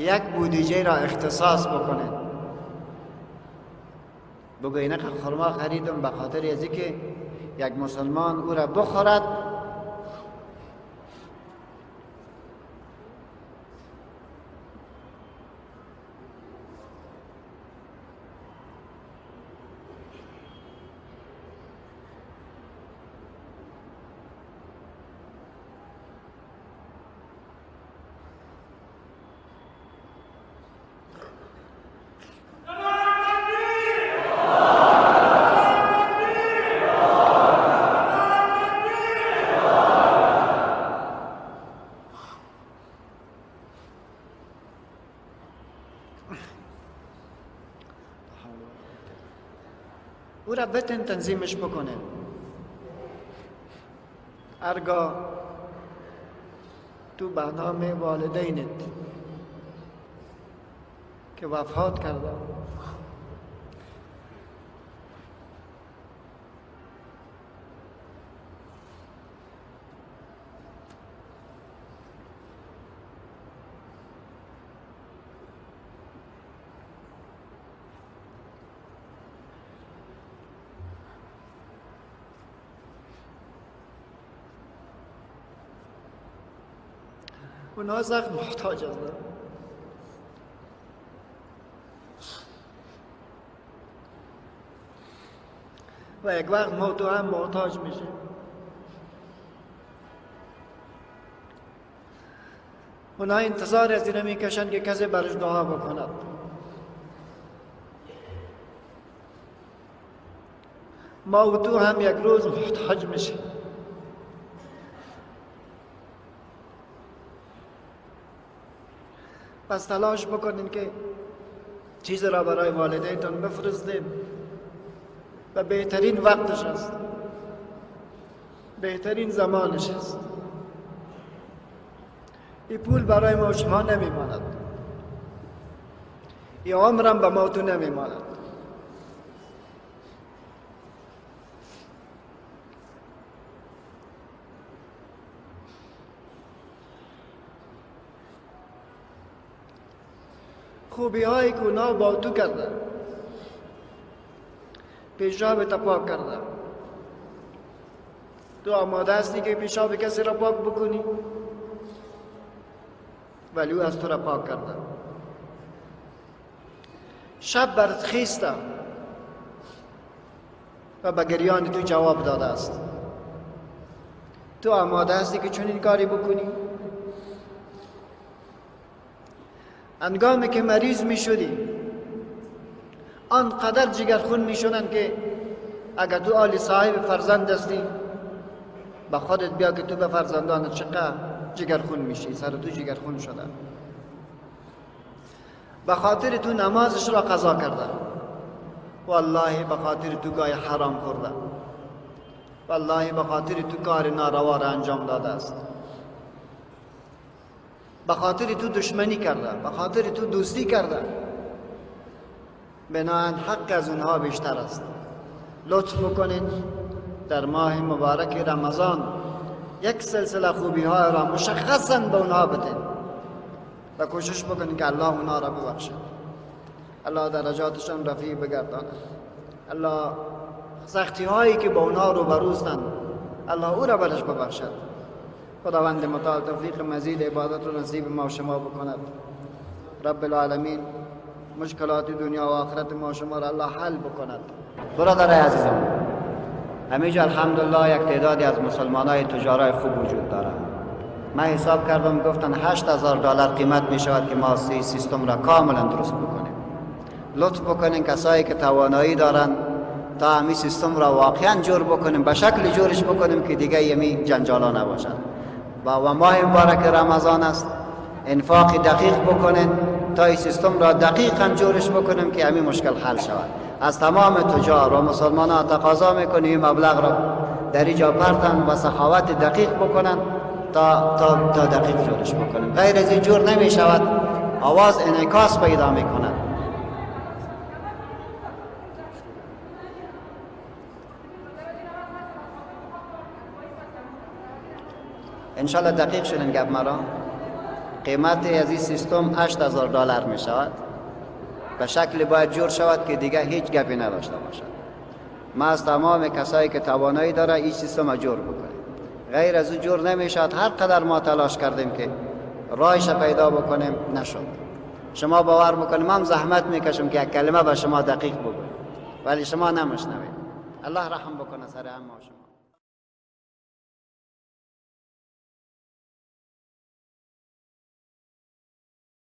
یک بودجه را اختصاص بکنید، بگو اینقدر خرما خریدم به خاطر از اینکه یک مسلمان او را بخورد. او را بتن تنظیمش بکنه. ارگاه تو به نام والدینت که وفات کرده اونها سخت محتاج هستند. و یک وقت ما تو هم محتاج میشه. اونها انتظار از اینو میکشن که کسی برش دعا بکند. ما و تو هم یک روز محتاج میشه. پس تلاش بکنین که چیز را برای والدینتون بفرستیم و بهترین وقتش است، بهترین زمانش است. این پول برای ما و شما نمیماند، این عمرم به ما تو نمیماند. خوبی هایی که اونا با تو کرده، پیشاب تا پاک کرده، تو آماده هستی که پیشاب کسی را پاک بکنی؟ ولی او از تو را پاک کرده. شب برات خیسته و به گریان تو جواب داده است. تو آماده هستی که چنین کاری بکنی؟ هنگامی که مریض می شدی آنقدر جگرخون می شدن که اگر تو آل صاحب فرزند هستی به خودت بیا که تو به فرزندانت چقدر جگرخون میشی، سر تو جگرخون شده. به خاطر تو نمازش را قضا کرده، والله به خاطر تو گای حرام خورده، والله به خاطر تو کار ناروا را انجام داده است، به خاطر تو دشمنی کرده، به خاطر تو دوستی کرده. بنابراین حق از اونها بیشتر است. لطف بکنین در ماه مبارک رمضان یک سلسله خوبی ها را مشخصا به اونها بدین و کوشش بکنین که الله اونها را ببخشد، الله درجاتشان رفیع بگرداند، الله سختی هایی که با اونها روبروستند الله او را برش ببخشد. خداوند متعال توفیق مزید عبادت را نصیب ما و شما بکند. رب العالمین مشکلات دنیا و آخرت ما و شما را الله حل بکند. برادرای عزیزم، همیشه الحمدلله یک تعدادی از مسلمانای تجارای خوب وجود دارند. من حساب کردم گفتن $8,000 قیمت می شود که ما سیستم را کاملا درست بکنیم. لطف بکنین کسایی که توانایی دارند تا همین سیستم را واقعا جور بکنیم، به شکل جورش بکنیم که دیگه یمی جنجالا نباشد. و ماه مبارک رمضان است، انفاق دقیق بکنین تا این سیستم را دقیقا جورش بکنیم که همین مشکل حل شود. از تمام تجار و مسلمان ها تقاضا میکنیم این مبلغ را در اینجا پرتن و سخاوت دقیق بکنن تا دقیق جورش بکنیم. غیر از این جور نمی شود، آواز انعکاس پیدا میکند. انشالله دقیق شدن گپ مرا. قیمت از این سیستم $8,000 می شود. به شکل باید جور شود که دیگه هیچ گپی نداشته باشد. ما از تمام کسایی که توانایی داره این سیستم جور بکنیم، غیر از او جور نمی شود. هر قدر ما تلاش کردیم که راهش پیدا بکنیم نشد. شما باور بکنیم من زحمت میکشم که یک کلمه به شما دقیق بگویم، ولی شما نمیشنوید. الله رحم بکنه سر هم ما شما.